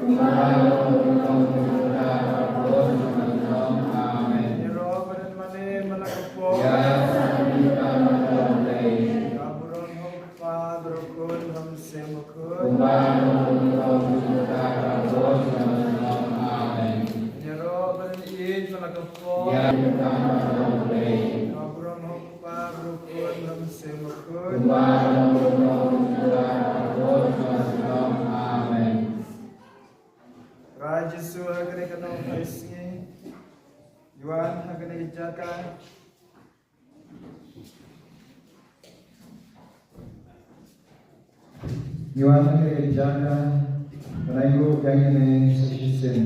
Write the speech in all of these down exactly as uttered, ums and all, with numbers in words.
Amen. Ïaroh ban ïa mane man la ka pop. Ka burom ha u Kpa, bad ha u Khun, bad ha u Mynsiem Bakhuid. Amen. Ïaroh ban ïeit man la ka pop. Ka burom ha u Kpa, bad ha u Khun, bad ha u Mynsiem Bakhuid. Amen. Trai Jisu ha kane ka nongkhaïi sngi, ngi wan ha kane ka jaka, ngi wan ha kane ka jaka ban ai nguh ïa ngi ne sa shisien.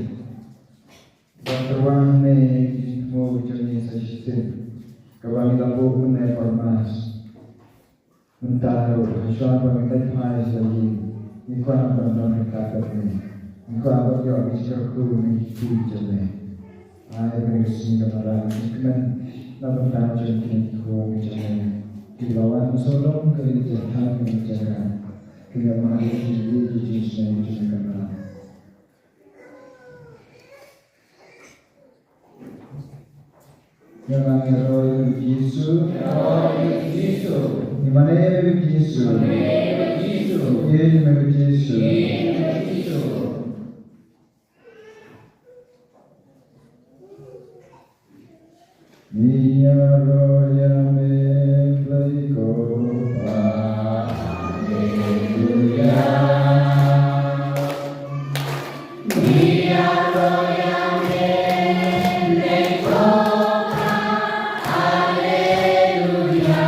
Ban tyrwa ne ki jingthmu ki jong ngi sa shisien, kaba ngi la buh mynne por Mass. Mynta ruh, hashwa ba ngi leit phai sha la ïing, ngi kwah ban don ryngkat bad me. Ngi kwah ban ïoh ki jingkyrkhu na ki kti jong me. Ai ba ngi sngewbha ban ïa ka jingkmen na bynta jong kine ki khun ki jong me, kiba la wan sawdong kane ka jingthoh kane ka jingkyrkhu, kiba la wan sawdong kine ki jingkyrkhu. Ïa ngi ïaroh ïa u Jisu. Ïa ngi mane ïa u Jisu. Ïa ngi mane ïa u Jisu. Ngi ïaroh ïa me Blei ko Pa. Haleluya. Ngi ïaroh ïa me Blei ko Pa. Haleluya.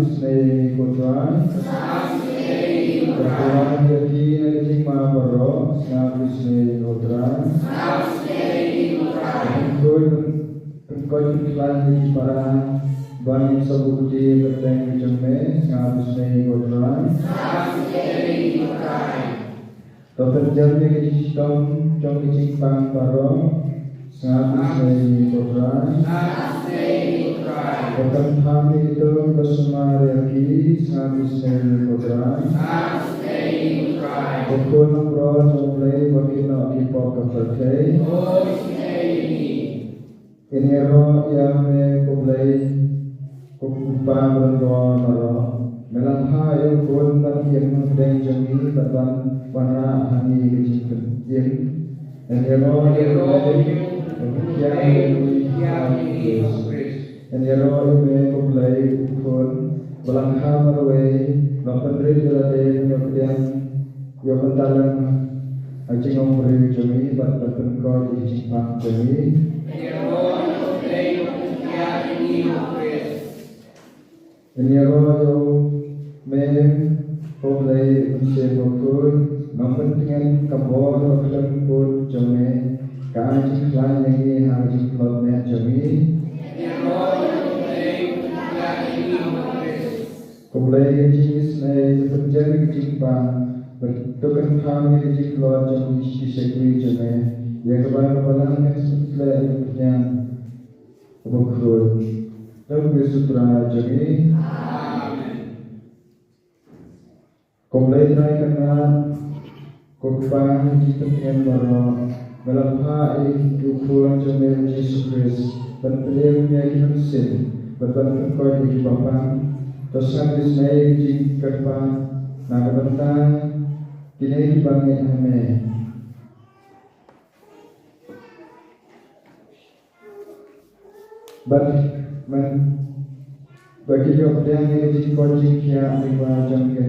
Sngewbha ïa ngi ko Trai. Sngewbha ïa ngi ko Trai. Sngewbha ïa ngi na ka jingma baroh. Sngewbha ïa ngi ko Trai. Sngewbha ïa ngi ko Trai. Pynkhuid, pynkhuid pynkhlaiñ ïa ki para ba ngin sa bud ïa ka kyrteng ka jong me. Sngewbha ïa ngi ko Trai. Sngewbha ïa ngi ko Trai. To pynjem ïa ka jingshitom jong ka jingpang baroh. Sngap ïa ngi ko Trai. Sngap ïa ngi ko Trai. To kynpham ïa kito kiba sumar ïa ki. Sngap ïa ngi ko Trai. Sngap ïa ngi ko Trai. Ko khun baroh jong U Blei ba kin noh ki pop ka pyrthei. To sngap ïa ngi. Ngin ïaroh ïa me ko Blei, ko Kpa ba donbor baroh. Me la phah ïa u khun ban ïeng hapdeng jong ngi bad ban wanrah ha ngi ka jingpynim. Ngin ïaroh ïa u Blei, ba pynkhia ïa ngi ha u Khrist. Ngin ïaroh ïa me ko Blei u khun ba la kha marwei, ba pynrit ïa lade ban ïoh pdiang, ïoh pyntalem ha jingong briew jong ngi bad ban pynkhuid ïa ka jingpang jong ngi. Ngin ïaroh ïa u Blei, u pynkhia ïa ngi ha u Khrist. Ngin ïaroh ïa u me ko Blei u Mynsiem Bakhuid, ngam pyntngen ka bor ba khlem kut jong me, ka ai jingkhlaiñ ïa ngi ha ka jingtlot met jong ngi. Ngin ïaroh ïa u Blei u pynkhia ïa ngi ha u Khrist. Ko Blei ka jingisynei, to pynjem ïa ka jingpang, bad to kynpham ïa ka jingtlot jong ki shakri jong me, ïa kaba ka balang kan sa pynkhleh ïa ka phniang kaba khuid. Da u Khrist u Trai jong ngi. Amen. Ko Blei Trai kynrad, ko Kpa jong ki jingpyntngen baroh, me la phah ïa u Khun jong me U Jisu Khrist ban pynïeng ïa ki mynsiem bad ban pynkhuid ïa kiba pang. To sngap isynei ïa ki jingkyrpad na ka bynta kine kiba ngeit ha me. Bad men, ba kin ïoh pdiang ïa ka jingkoit jingkhiah lyngba jong ka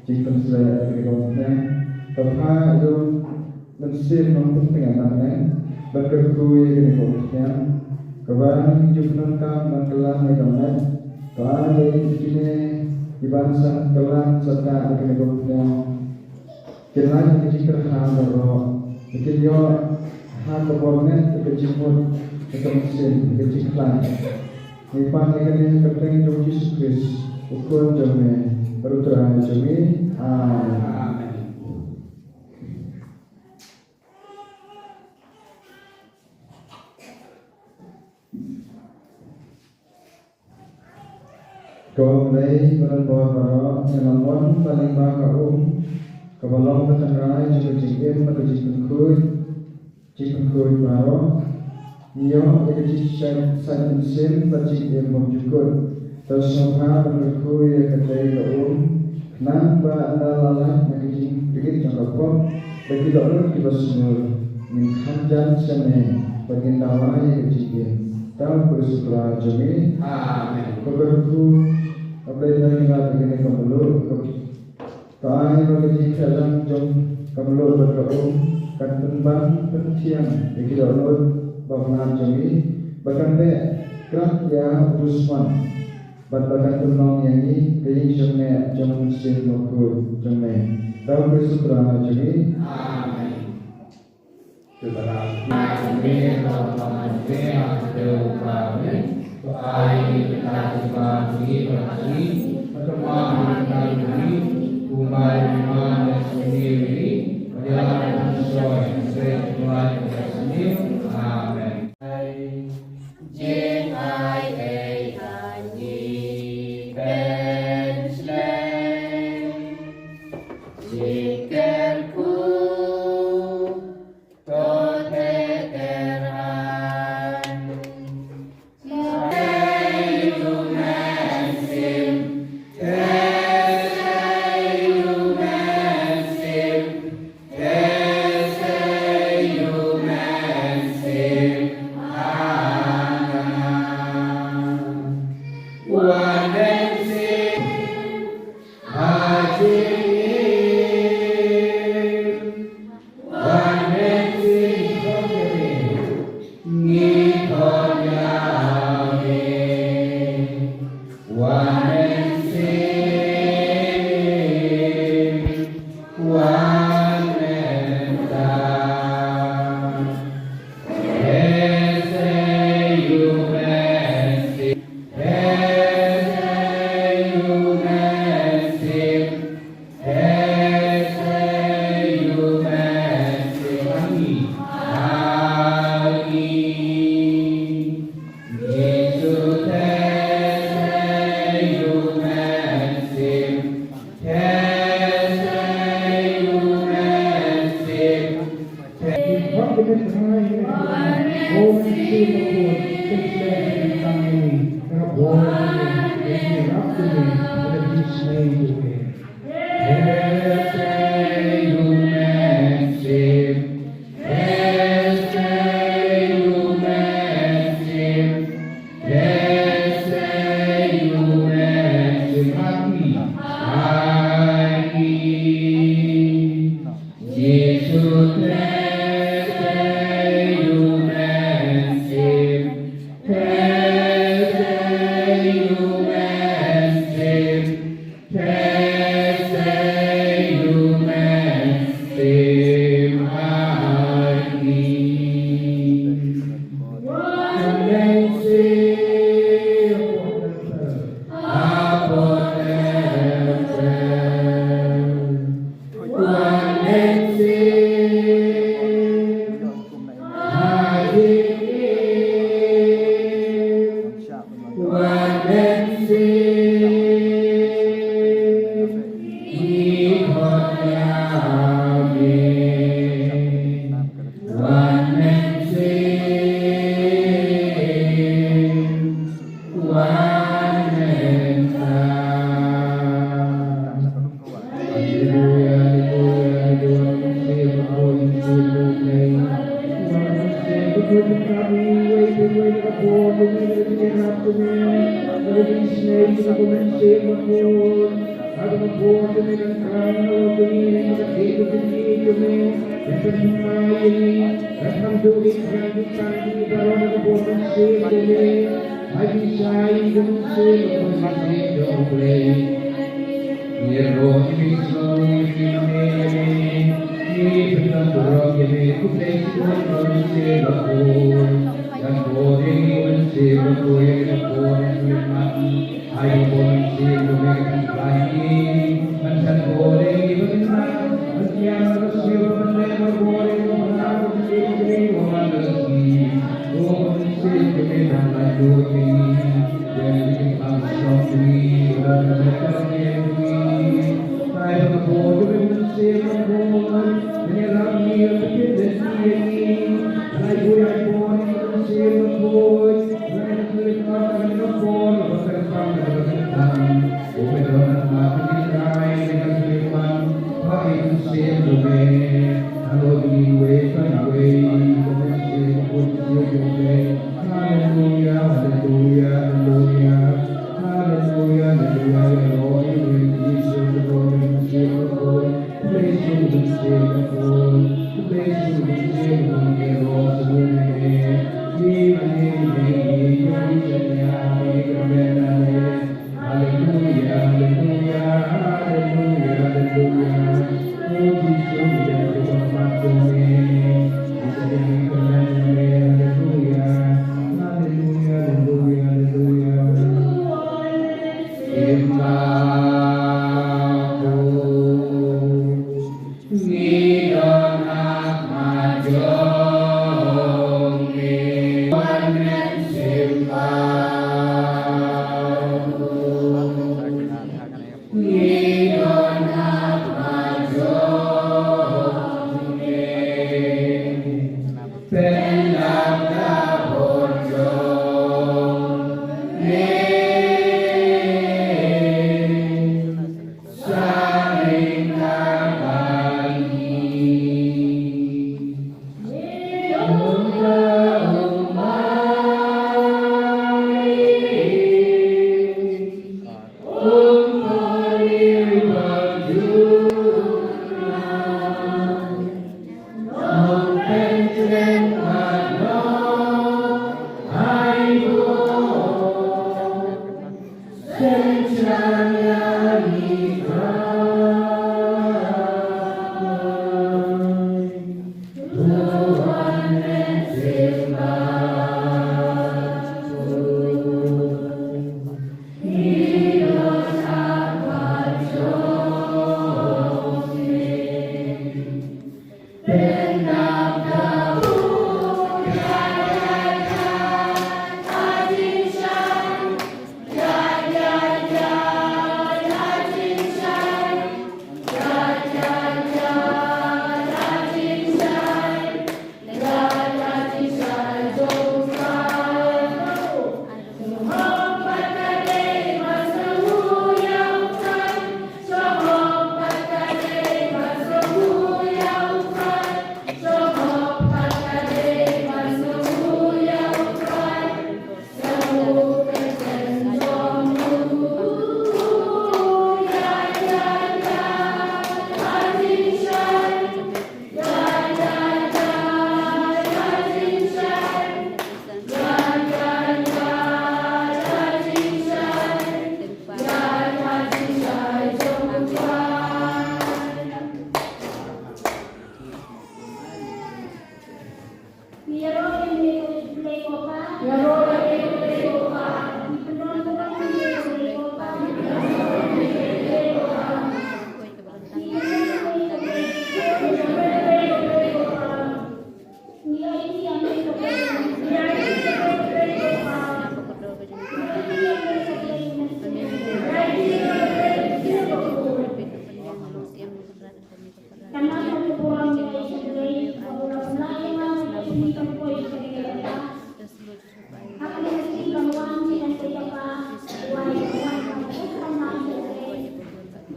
jingpynshlur ïa ka jingpang. To phah ïa u Mynsiem Nongpyntngen na bneng ban kyrkhu ïa kane ka umphniang, kaba ngin ju pyndonkam ban kylla ïa ka met. To ai ba ïa kine kiban sa kylla sa tah ïa kane ka umphniang kin lait na ka jingkyrkhu baroh, ba kin ïoh ha ka bor met, ha ka jingmut, ha ka mynsiem, ha ka jingkhlaiñ. Ngi pan ïa kane ha ka kyrteng jong U Jisu Khrist, U Khun jong me, bad U Trai jong ngi. Amen. Amen. Ko Blei ba donbor baroh, ïa la mon ba lyngba ka um, kaba long ka tynrai jong ka jingim bad ka jingpynkhuid, jingpynkhuid baroh, ngi ïoh ïa ka jingshait, shait mynsiem bad jingim bymjukut. To sngewbha ban kyrkhu ïa katei ka um, khnang ba ynda la lait na ka jingtngit jong ka pop, da ki dohnud kiba shngur, ngin kham jan sha me, bad ngin dawa ïa ka jingim. Da u Khrist u Trai jong ngi. Amen. Ko kyrkhu, A Blei Trai, ngi lap ïa kane ka mluh, ko, to ai ba ka jingkhreh lang jong ka mluh bad ka um kan pynban pynthiang ïa ki dohnud ba bymman jong ngi, ba kan beh krad ïa u dusmon, bad ba kan pynlong ïa ngi ka ïing jong neh jong u Mynsiem Bakhuid jong me. Da u Khrist u Trai jong ngi. Amen. Amen. Jing ai ei ha ngi pen shlei. Jingker ku to te ter an. Te yu men sim. Te yu men sim.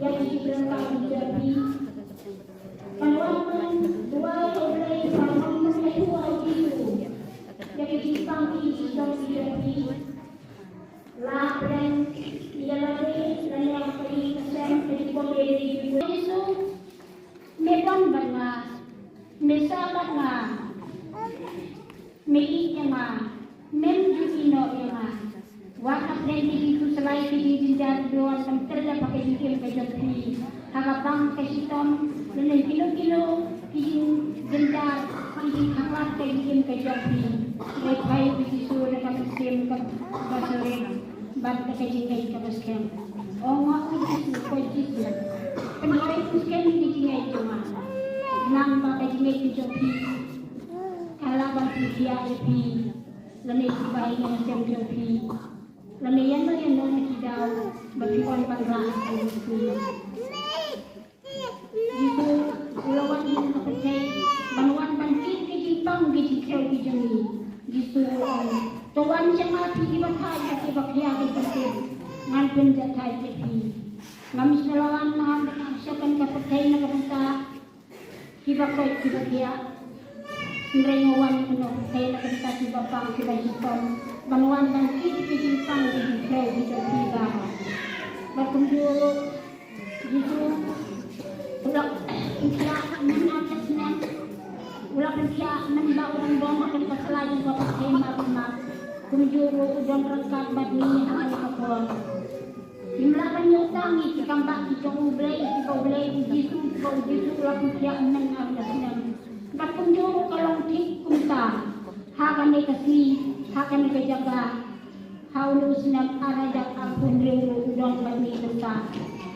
Ïa ki jingdonkam ki jong phi. Ban wan ban duwai ïa U Blei, ban wan ban ïathuh ïa U Jisu ïa ki jingpang ki jingdonkam ki jong phi. La pyrshang ïa lade lane ïa ka jingkasem ka jingpang ïa U Jisu. Me don bad nga, me sah bad nga. Me ïeit ïa nga, mem ju ïehnoh ïa nga. Wat hapdeng ki jingkhuslai ki jingjynjar, phi wan ban kylla bad ka jingim ka jong phi ha ka bang ka shitom, lane kino kino ki jingjynjar, ki jingkhanglad ka jingim ka jong phi. Ngi phai U Jisu da ka mynsiem kaba sarong bad da ka jingngeit kaba skhem. Ong ha U Jisu, ko Jisu, pynroi pynskhem ïa ka jingngeit jong nga. Khnang ba ka jingngeit ka jong phi ka lah ban pynkhiah ïa phi, lane ïa ki bai ïa ka sem jong phi, lane ïano ïano na ki daw ba phi wan ban rah ïa phi. Jisu u la wan ha ka pyrthei ban wan ban kit ki jingpang ki jingkhrew ki jong ngi. Jisu u ong, to wan sha nga phi kiba thait bad kiba khia ki jingtip, ngan pynjahthait ïa phi. Ngam shym la wan na ka, sha kane ka pyrthei na ka bynta kiba koit kiba khiah. Hynrei nga wan ha kane ka pyrthei na ka bynta kiba pang kiba shitom, ban wan ban kit ki jingpang ki jingkhrew ki jong phi baroh. Bad kumjuh ruh Jisu u la pynkhiah mynta ka snem, u la pynkhiah mynba u dang don ha kane ka sla jong ka pyrthei markhmat. Kumjuh ruh u don ryngkat bad ngi ha kane ka por. Ngim lah ban ïoh tang ïa ki kam bah ki jong U Blei, kiba U Blei, U Jisu, kiba U Jisu u la pynkhiah mynta ka snem. Bad kumjuh ruh ka long thik kumta ha kane ka sngi, ha kane ka jaka. Ha une u snem ar hajar arphew hynriew ruh u don bad ngi mynta.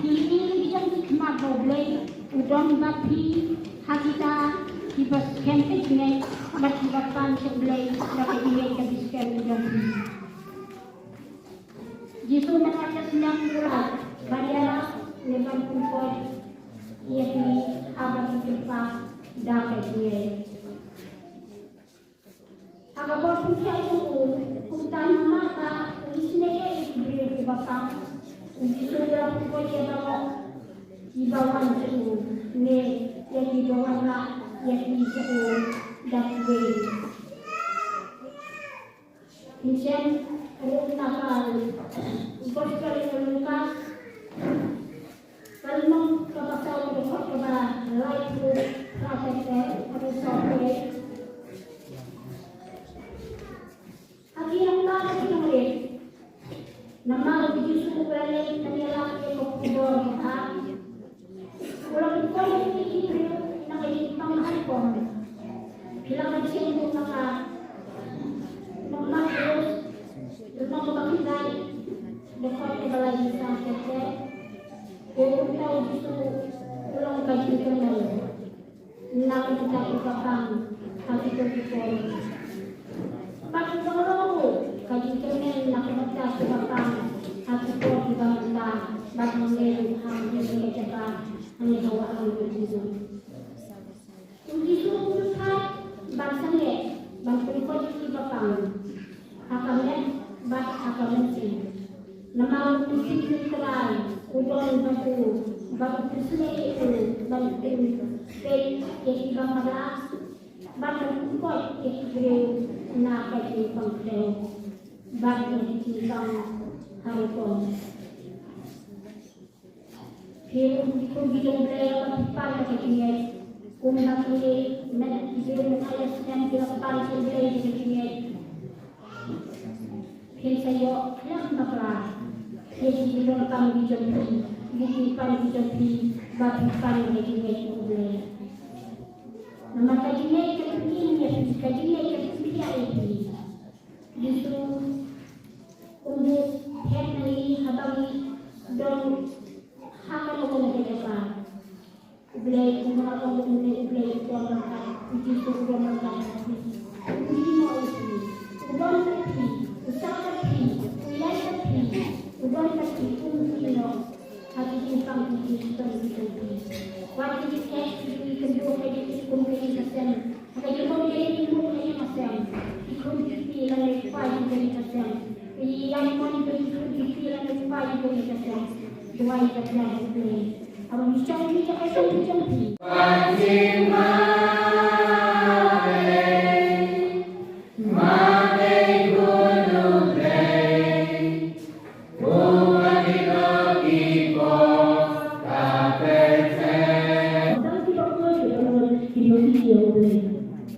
Ki ïing ki jong ki khmat ba U Blei u don bad phi, ha kita kiba skhem ka jingngeit bad kiba pan sha U Blei da ka jingngeit ka jingskhem ka jong phi. Jisu mynta ka snem u la ban ïarap ne ban pynkoit ïa phi haba phi kyrpad da ka jingngeit. Ha ka bor pynkhiah jong u, kumta namar ba u isynei ïa ki briew kiba pang, u Jisu u la pynkoit ïa baroh kiba wan sha u, ne ïa kiba wanrah ïa ki sha u da kiwei. Phin shem ruh na ka Gospel u Lukas, ka lynnong kaba saw, ka dkhot kaba laiphew phra, ka dkhot kaba saw. Ha ki nongthaw ki nongrit, namar U Jisu u la leit ban ïalap ïa ka khubor babha, u la pynkoit ïa ki briew na ka jingpang ha rukom. Phi lah ban shem ruh na ka Mathaïos, lynnong kaba khyndai, dkhot kaba laiphew san, ka dkhot, kumta U Jisu u long ka jingkyrmen na ka bynta kiba pang ha kito ki por. Bad u long ruh ka jingkyrmen na ka bynta kiba pang ha ki por kiba mynta, bad ngi ruh hangne ha kane ka jaka, hangne ha Wahlang U Jisu. U Jisu u pynthait ban sangeh ban pynkoit ïa kiba pang ha ka met bad ha ka mynsiem. Namar U Jisu u Trai u don bad u, bad u pynsangeh ïa u ban pynpeit ïa kiba pang, bad ban pynkoit ïa ki briew na ka jingpang khrew bad na ka jingpang ha rukom. Phi ruh ki khun ki jong U Blei, lada phi pan da ka jingngeit, kumba kine ki briew mynta ka snem ki la pan sha U Blei da ka jingngeit, phin sa ïoh khlem bakla ïa ki jingdonkam ki jong phi, ïa ki jingpan ki jong phi, ba phi pan da ka jingngeit ïa U Blei. Namar ka jingngeit ka pynkim ïa phi, ka jingngeit ka pynkhiah ïa phi. Jisu u ju phet na ngi haba ngi don ha kano kano ka jaka. U Blei, kumba nga ong mynne, U Blei u don ryngkat, U Jisu u don ryngkat bad phi. U ïehnoh ïa phi, u don bad phi, u sah bad phi, u ïaid bad phi, u don bad phi, u ïehnoh ha ki jingpang ki jingshitom ki jong phi. Wat ki jingeh ki jingkynduh, ka jingkitkhum ka jingkasem, ha ka jingbym dei, ki jingmut ka jingkasem, ki khun ki kti lane ki kpa jong ka jingkasem, ki ïaid mon jong ki khun ki kti lane ki kpa jong ka jingkasem. Duwai ïa ka jong U Blei. Haba ngi shong ngi ïa ka jong U Blei. Tang kiba khuid kiba dohnud ki ïohi ïa U Blei.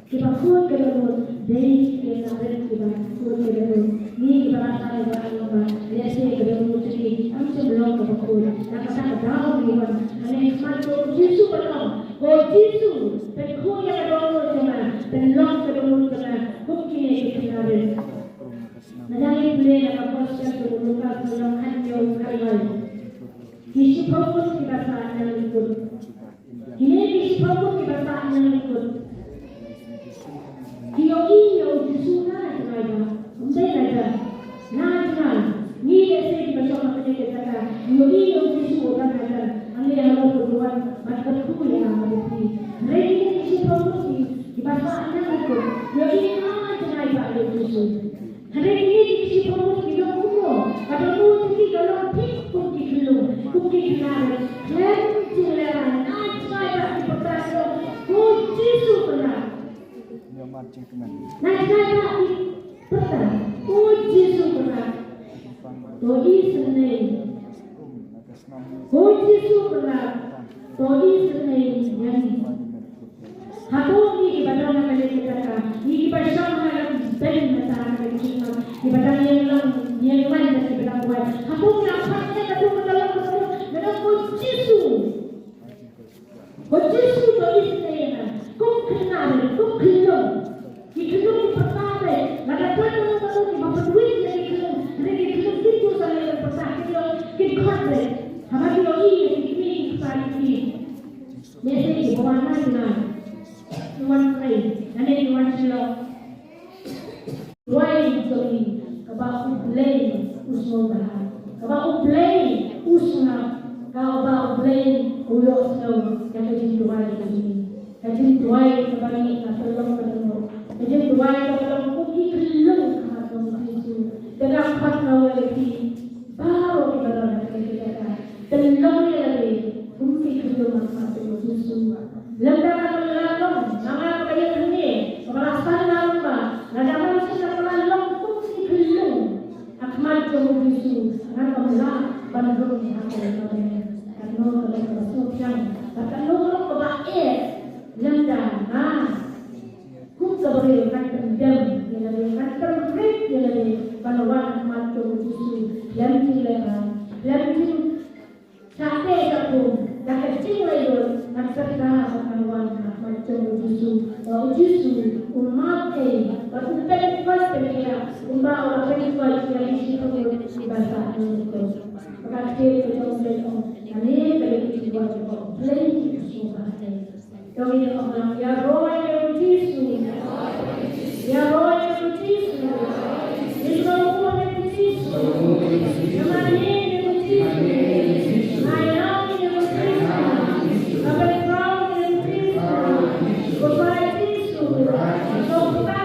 Kiba khuid kiba dohnud dei ki khynnah rit kiba khuid kiba dohnud. Ngi kiba la tang ba ngi ba lehse kiba dohnud jong ngi ki am shym long kiba khuid. Na kata ka daw ngi wan hangne ha khmat jong U Jisu ban ong, Ko Jisu, pynkhuid ïa ka dohnud jong nga, pynlong ka dohnud jong nga kum kine ki khynnah rit. Lada ngi pule na ka Gospel jong u Lukas ka lynnong khathynñiew khatlai. Ki shiphew ngut kiba sah nang lyngkut. Kine ki shiphew ngut kiba sah nang lyngkut, ki ïohi ïa U Jisu na jngai ba. Ym dei lada na jngai. Ngi lehse kiba shong ha kane ka jaka ngi ïohi ïa U Jisu u don hajan. Hangne halor ka duwan bad kyrkhu ïa nga bad phi. Hynrei kine ki shiphew ngut kiba sah nang lyngkut, ki ïohi na jngai ba ïa U Jisu. Hynrei kine ki shiphew ngut ki long kumno? Ka dohnud jong ki ka long thik kum ki khyllung, kum ki khynnah rit. Khlem jinglehrain na jngai ba ki pyrta, Ko Jisu kynrad. Na jngai ba ki pyrta, Ko Jisu kynrad, to isynei. Ko Jisu kynrad, to isynei ïa ngi. Hato ngi kiba don ha kane ka jaka, ngi kiba shong ha la beiñ mynta ha kane ka jingmut, kiba dang ïeng lang ïeng lang, kiba dang wai, hato ngi la phai ïa katu ka daw ka daw, Ko Jisu, Ko Jisu, to isynei ïa nga. Kum khynnah, kum khyllung. Ki khyllung ki pyrta beit. Lada don kano kano kiba pynwit ïa ki khyllung, hynrei ki khyllung ki kiew sa leh ban pyrta, ki khyllung ki khot beit. Haba ki ïohi ïa ki kmie ki kpa ki kmie. Lehse kiba wan na jngai, ki wan trei, lane ki wan shlok. Duwai jong ngi, kaba U Blei u sngewbha, kaba U Blei u sngap, kaba U Blei u ïohsngew ïa ka jingduwai jong ngi. Ka jingduwai kaba ngi, ka long ka long, ka jingduwai kaba long kum ki khyllung ha khmat jong U Jisu. Te nga khot nga ong ïa phi baroh kiba don ha kane ka jaka, pynlong ïa lade kum ki khyllung ha khmat jong U Jisu. Lymda nga la long, nga nga kaba ïeng hangne, kaba la san na lymba, lada nga shisha nga la long kum ki khyllung ha khmat jong U Jisu, ngan ym lah ban rung ha ka lymba. Katno ka long kaba sngewthiang, bad katno ka long kaba eh, lymda nga kum ka briew ngan pyndem ïa lade, ngan pynrit ïa lade ban wan ha khmat jong U Jisu khlem jinglehrain, khlem jing shah teh shah pung, da ka jinglaitluid ngan pyrta ba ngan wan ha khmat jong U Jisu, ba U Jisu u map ei bad u pynkoit pynïap kumba u la pynkoit ïa ki shiphew ngut kiba sah nang lyngkut. Ba ka ktien ka jong U Blei ka ong, nangne ka dei ka jingkoit kaba U Blei u sngewbha ei. Dei ïa u nang ïaroh ïa u Jisu. Ïaroh ïa u Jisu. Ïaroh ïa u Jisu. Ïa mane ïa u Jisu. Ïa u Jisu. Ïa u Jisu. Ïa u Jisu. Ïa u Jisu. Ïa u Jisu.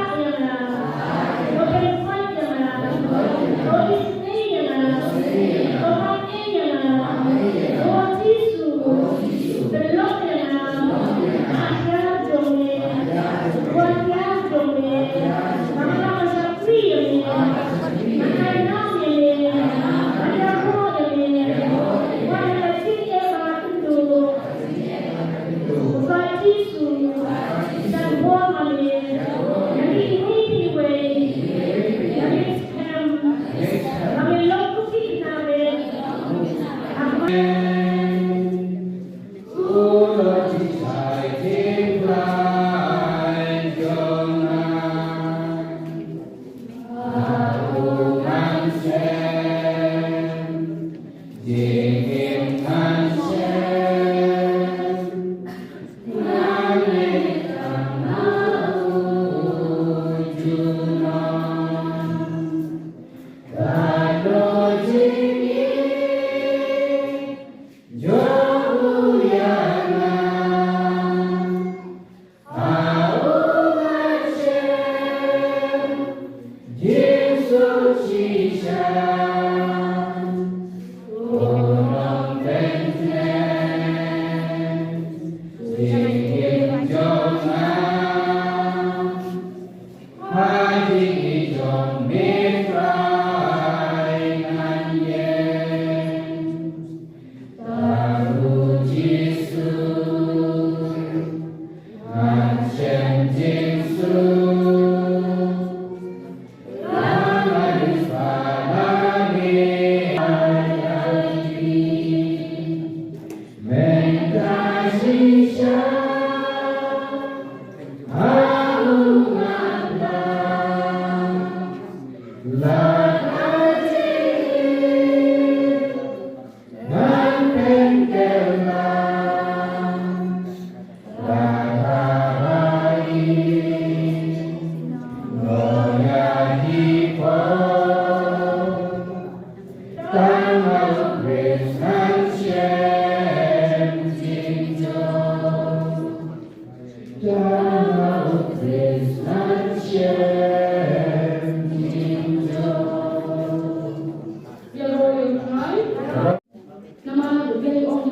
Namar u Blei u ong,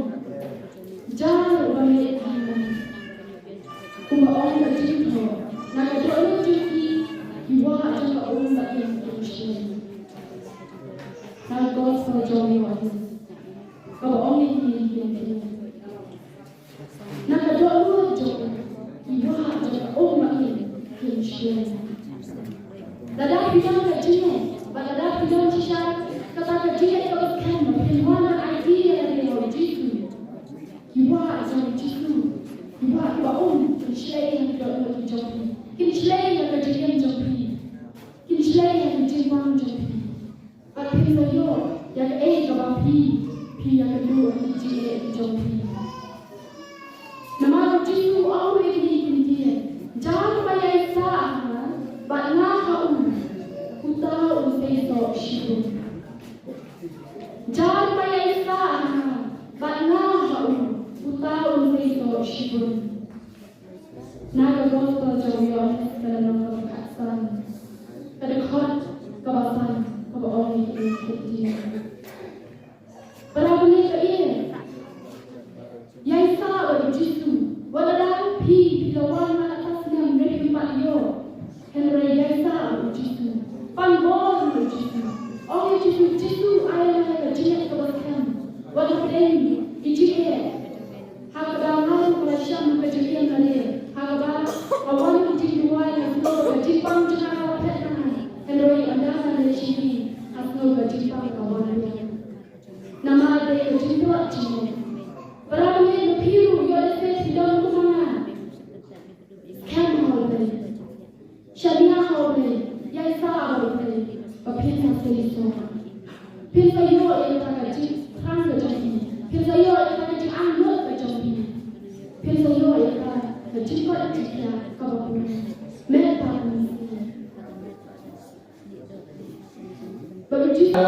jar uba leh ha nga. Kumba ong ka jingthoh, na ka dohnud jong ki, ki wah jong ka um ba im kin shlei. Na ka gospel jong u Ïoannis, kaba ong ïa ki, ïa ki. Na ka dohnud jong u, ki wah jong ka um ba im kin shlei. Lada phi don ka jingeh, bad lada phi don shisha kata ka jingeh kaba skhem, phin wan ban aiti ïa lade ha u Jisu. Ki wah jong u Jisu, ki wah kiba um, kin shlei ïa ka dohnud jong phi. Kin shlei ïa ka jingim jong phi. Kin shlei ïa ka jingwan jong phi. Bad phin sa ïoh ïa kaei kaba phi, phi ïakynduh ha ki jingeh jong phi. Namar u Jisu u ong ïa kine ki ktien, jar ba ïaisah ha nga bad nga ha u, uta un sei soh shibun. Jar ba ïaisah ha nga bad nga ha u, uta un sei soh shibun. Na ka gospel jong u Ïoannis ka lynnong kaba khatsan, ka dkhot kaba san, kaba ong ïa kine ki ktien. Para bangeit, ïaisah bad u Jisu, wat lada phi, phi la wan man la ka snem, ne phim pat ïoh. Hynrei ïaisah bad u Jisu. Pan bor na u Jisu. Ong ïa u Jisu, Jisu, ai ïa nga ka jingeh kaba skhem. Wat la pdeng ïa ki jingeh. Ha kaba nga ruh nga la shah ka jingeh lade. Ha kaba nga wan ïa ki jingduwai, nga sngew ka jingpang jong nga ka la phet na nga. Hynrei ynda nga leit sha ki, nga sngew ka jingpang ka wan biang. Namar dei ka jingduwai jingeh. Para bangeit, ma phi ruh ïoh lehse phi don kum ma nga. Skhem ha U Blei. Shaniah ha U Blei. Ïaisah ha U Blei. Ba phin sa sei soh. Phin sa ïoh ïa kata ka jingthrang ka jong phi. Phin sa ïoh ïa kata ka jingangnud ka jong phi. Phin sa ïoh ïa kata ka jingkoit jingkhiah kaba pura. Met bad mynsiem. Bad u Jisu.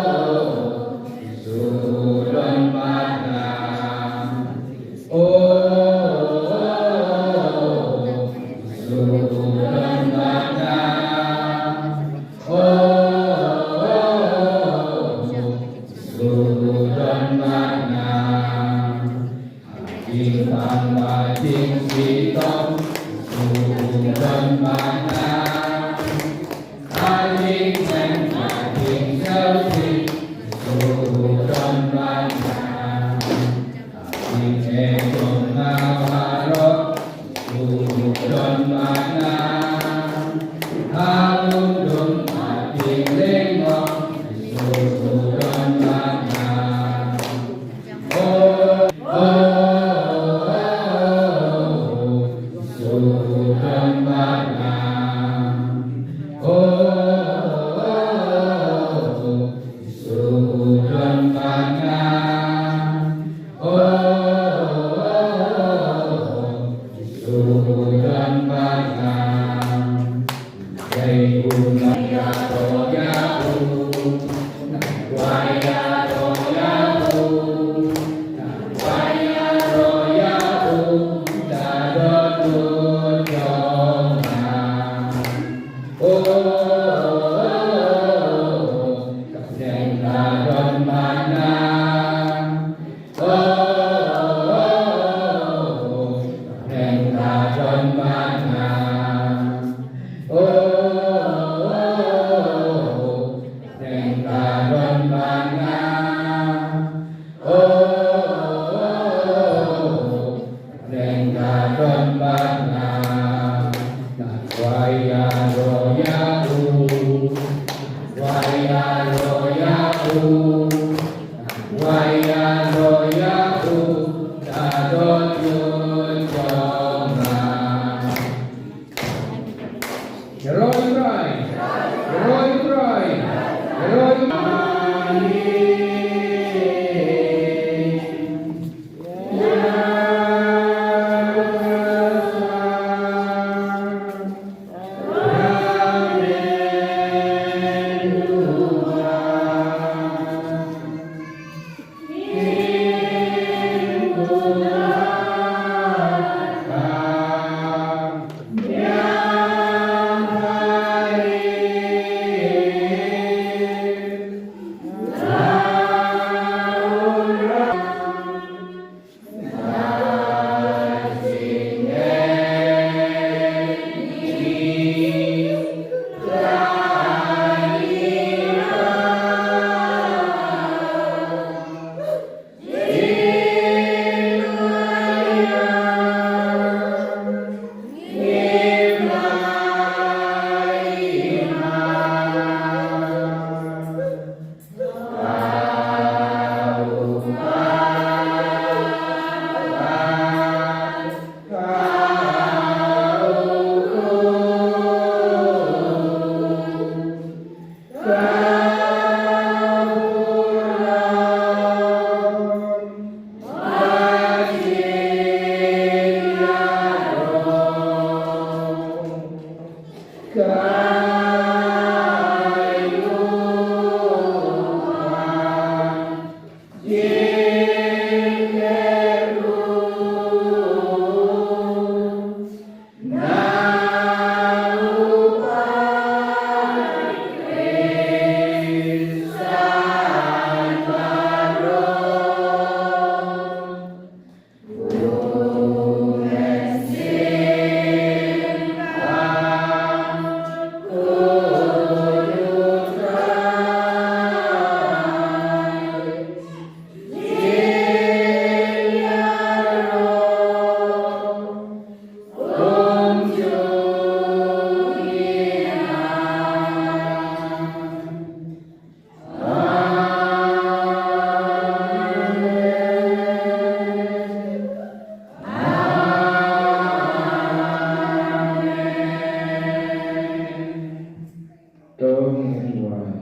To ngin duwai.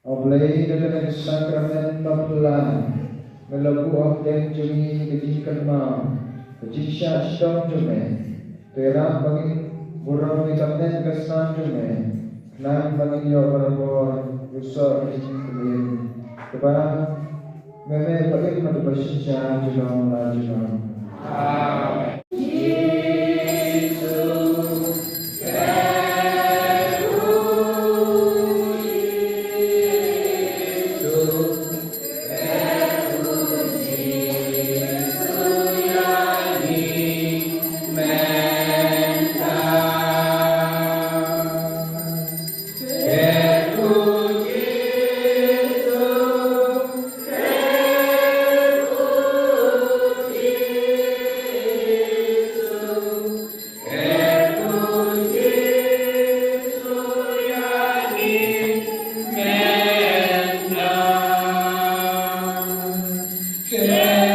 A Blei, da kane ka sakramen bapla me la buh hapdeng jong ngi ka jingkynmaw ka jingshah shitom jong me. Te ïarap ba ngin burom ïa ka met ka snam jong me, khnang ba ngin ïoh barabor u soh ka jingkylliang kaba me me ba im ha kaba shisha junom la junom. Amen.